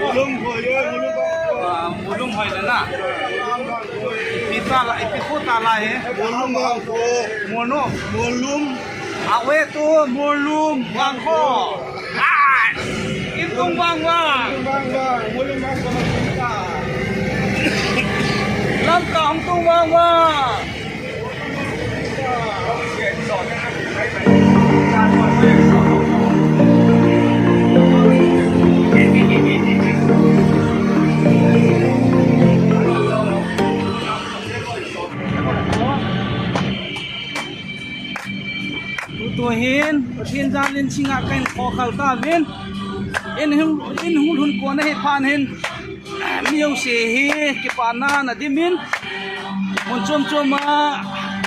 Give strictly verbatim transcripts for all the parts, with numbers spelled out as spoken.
Molum hoi, molum. Ah, molum hoi le na. Ipi ta la, ipi ko ta la he. Molum vangkho. Mono. Molum. Awe tu molum vangkho. Ah! Intung vang vang. Molum vangkho. Lamka hung tung vang vang. Tutu hin, Pathen jalin singa kahin khokhal tauvin. In hung, in hung lhun kon ahi phat hin. Mi jouse hi kipana na dimin, mun chom chom a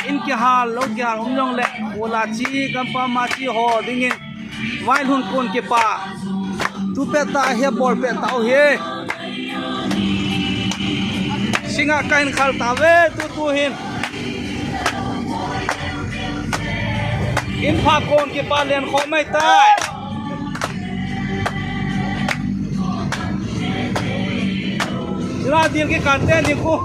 in kihal, lou kihal um jongle, ula chi, gampa ma chi ho dingin, vailhun kon kipa. Tu pet ta hi, bol pet ta hi. Singa kahin khal tauve, tutu hin. In pha kon kipa len kho mai tai. Sila dil ke kante ni ko.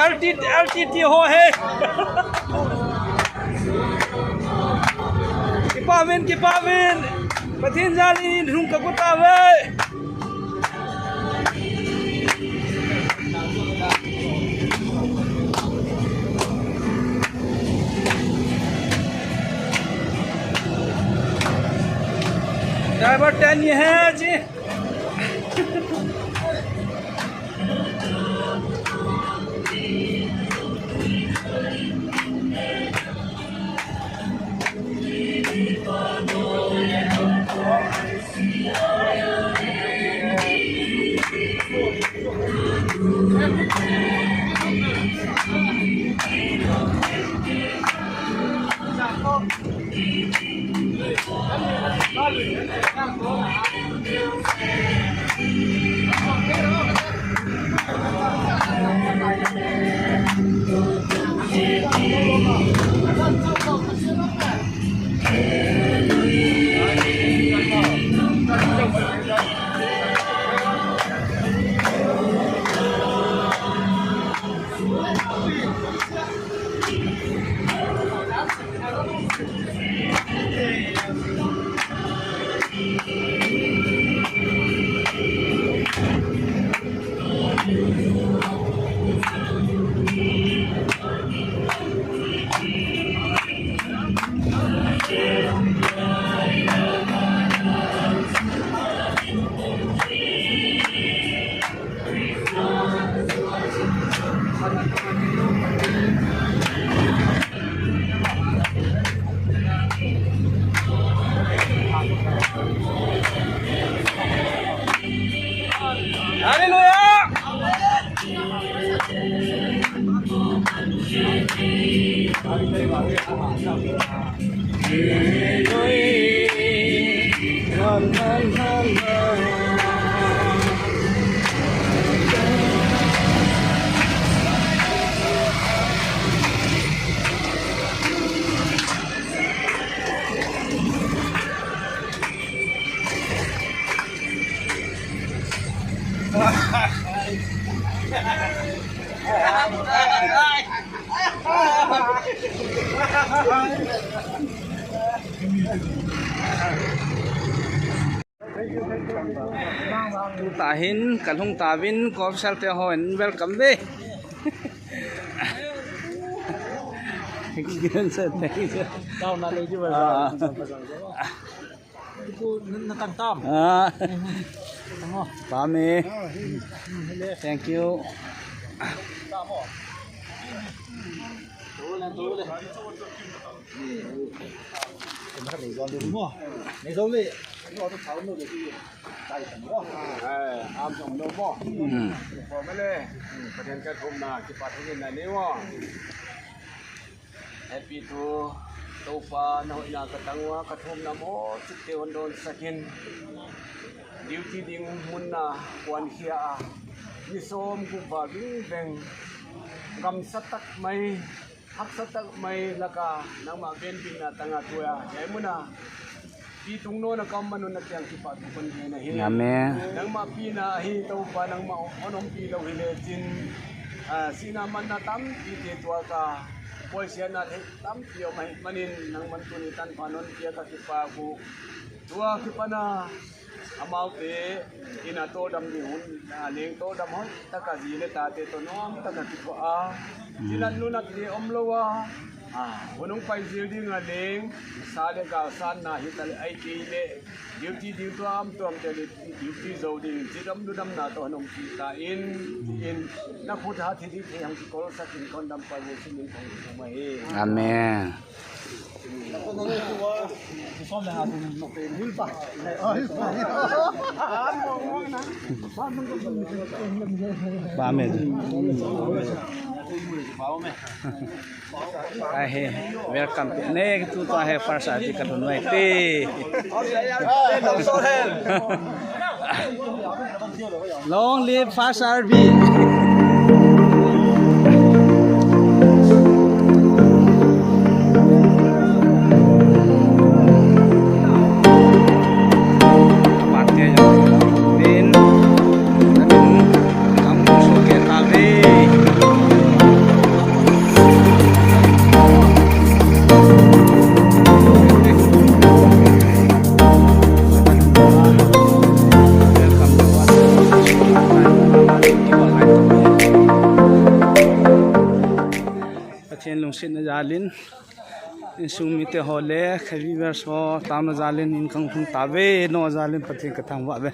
L T, L T T ho he. Kipa uvin, kipa uvin. Pathen jalin hung ka ku tauve. Driver ten ye hai ji. Hallelujah! Tuta hin kalhung tauvin, ka officer te hon welcome ve. Thank you, sir. Thank you, sir. Down na lady, ah. Itu na, natang tam. Ah. Tamo. Tame. Hmm, hele. Thank you. Tamo. Tole, tole. Mo. Ni zo le. Ni zo to thau no le. Tai mo. Eh, am jong no mo. Hmm. Ko mele. Pathen kathumna, kipa thumna ni mo. Happy to Toupa, na hoina katang uva, kathumna mo, chute hon donsakin. Duty ding munna, kuan khia a. Ni som gup val ving veng. gamsa tak mai, haksa tak mai laka nangma venbitna tanga tua, hiai muna, pi tung nona ka um man un na kiang kipathu kon gen ahi. Amen. Nangma pina ahi Toupa, nangma hon umpi lou hile chin, ah, sihna manna tampi te tuak a, boisehna lheh tampi um ahih manin, nangman tuni tanpha non pia ka kipah u. Tua kipana, amaute in a toldam ding hun, a leng toldam hoitaka ji le tate toh nomtaka kithoa, jilat nunat le umlou a, a, hunung pai jil ding a leng, sa le gal sanna hita le ai kei le, duty ding tuamtuam te le, duty jou ding, jidam ludamna toh hon umpi ta in, in, na khut hat hi ding thei hang kikol sak in kon dam pa Jesu min thang thang ma hi. Amen. Ba me. Ahe, welcome. Ne, tu ta he first R T ka lhun mai te. Long live first R T. Pathen lungsetna jal in, insung mite ho le, kha viewers ho, taona jal in, in kahung tauve, na jal in Pathen ka thangvah uve.